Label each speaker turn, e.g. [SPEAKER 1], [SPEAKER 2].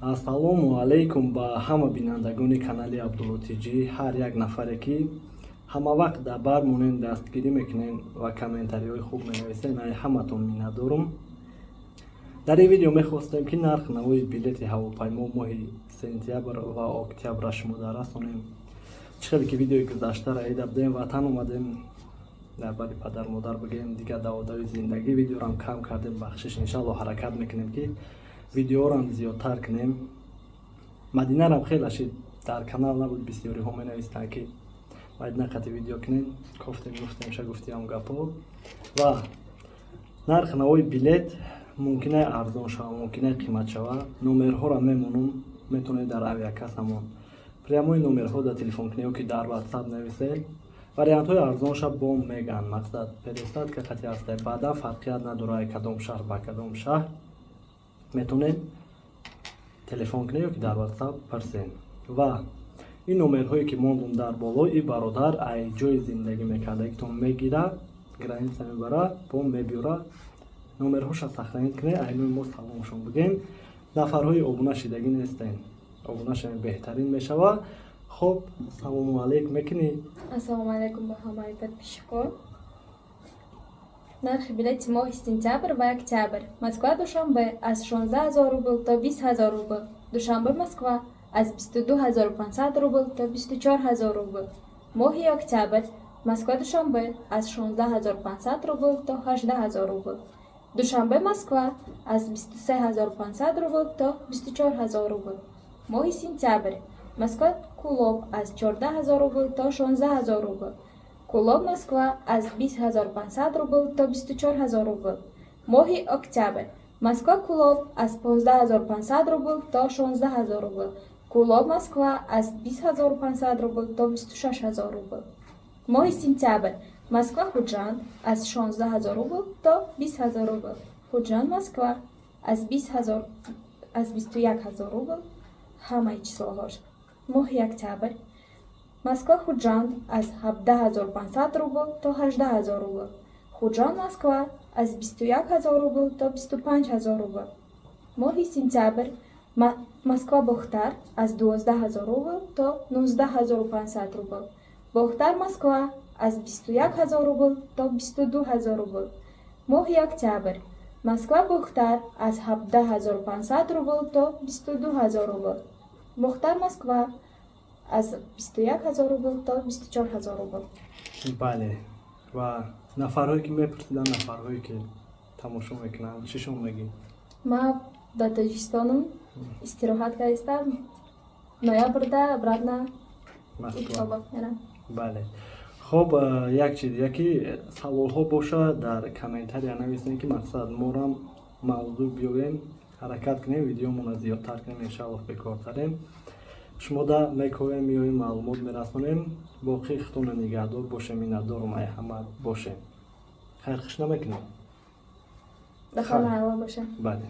[SPEAKER 1] Ассалому алайкум ба ҳама бинандагони канали Абдулло Тҷӣ, ҳар як нафаре, ки ҳама вақт дар бар монен, дастгирӣ мекунен ва комментариҳои хуб менависен, ай ҳаматон миннатдорум. Дар ин видео мехостем, ки нарх навои билети ҳавопаймо моҳи сентябр ва октябрра шумо расонем. Чӣ хеле ки видеои гузаштара ида будем, ватан омадем, дар бари падар модар бигем, дигар даводави зиндагӣ видеорам кам кардем, бахшиш. Иншалло, ҳаракат мекунем, ки видеорам зиёдтар кунем. Мадинарам хеле шид дар канал набуд, бисёриҳо менавистанд, ки Мадина қати видео кунем. Кофтем, гуфтем, ша гуфтиам гапҳо. Ва нарх навои билет мумкина арзон шава, мумкина қимат шава. Номерҳоро мемонум, метавонед дар авиакассамон прямой номерҳо дар телефон кунед ё ки дар Ватсап нависед. Вариантҳои арзонша бом меган, мақсад, пересадка қати ҳастай, баъдан фарқият надорад кадом шаҳр ба кадом шаҳр. Метавонед телефон кунед ё ки дар Ватсап пурсед. Ва ин номерҳое, ки мондум дар боло, и бародар ай ҷои зиндагӣ мекардагитон мегира, граница мебара, бом мебиёра. Номерҳоша сохранить кунед, айнои мо саломшон бигем. Нафарҳои обуна шидагӣ нестен, обуна шавем, беҳтарин мешава. Хоб, салому алейкум мекунӣ?
[SPEAKER 2] Ассалому алайкум ба ҳамаи подписчикон. Нархи билети моҳи сентябр ва октябр. Москва Душанбе аз 16 000 рубл то 20 000 рубл. Душанбе Москва аз 22 500 рубл то 24 000 рубл. Моҳи октябр Москва Душанбе аз 16 500 рубл то 18 000 рубл. Душанбе Москва аз 23 500 рубл то 24 000 рубл. Моҳи сентябр Москва Кулоб аз 14 000 рубл то 16 000 рубл. Кулоб Москва аз 20 500 рубл то 24 000 рубл. Моҳи октябр Москва Кулоб аз 15 500 рубл то 16 000 рубл. Кулоб Москва аз 20 500 рубл то 26 000 рубл. Моҳи сентябр Москва Хуҷанд аз 16 000 рубл то 20 000 рубл. Хуҷанд Москва аз 20 000, аз 21 000 рубл ҳамаи числоҳош. Моҳи октябр Москва Хуҷанд аз 17 500 рубл то 18 000 рубл. Хуҷанд Москва аз 21 000 рубл то 25 000 рубл. Моҳи сентябр Москва Бохтар аз 12 000 рубл то 19 500 рубл. Бохтар Москва аз 21 000 рубл то 22 000 рубл. Моҳи октябр Москва Бохтар аз 17 500 рубл то 22 000 рубл. Бохтар Москва аз 21 000 рубл то 24 000 рубл.
[SPEAKER 1] Бале, ва нафарҳое, ки мепурсиданд, нафарҳое, ки тамошо мекунанд, чӣ шумо мегӯед?
[SPEAKER 2] Ма ба Тоҷикистонам истироҳат кардистам. Ноябрда обратно
[SPEAKER 1] Москва.
[SPEAKER 2] Иншоллоҳ, мерам.
[SPEAKER 1] Бале, хоб, як чиз, яки саволҳо боша, дар комментария нависем, ки мақсад морам мавзӯъ биёвем, ҳаракат кунем, видеомонро зиёдтар кунем, иншаллоҳ. Бекортарем, шумо да мековем, меоем, маълумот мерасонем. Боқӣ худтона нигаҳдор бошем, миннатдорум ай ҳама бошем. Хайрхуш намекунем.
[SPEAKER 2] Да хонаи Аллоҳ боша.
[SPEAKER 1] Бале.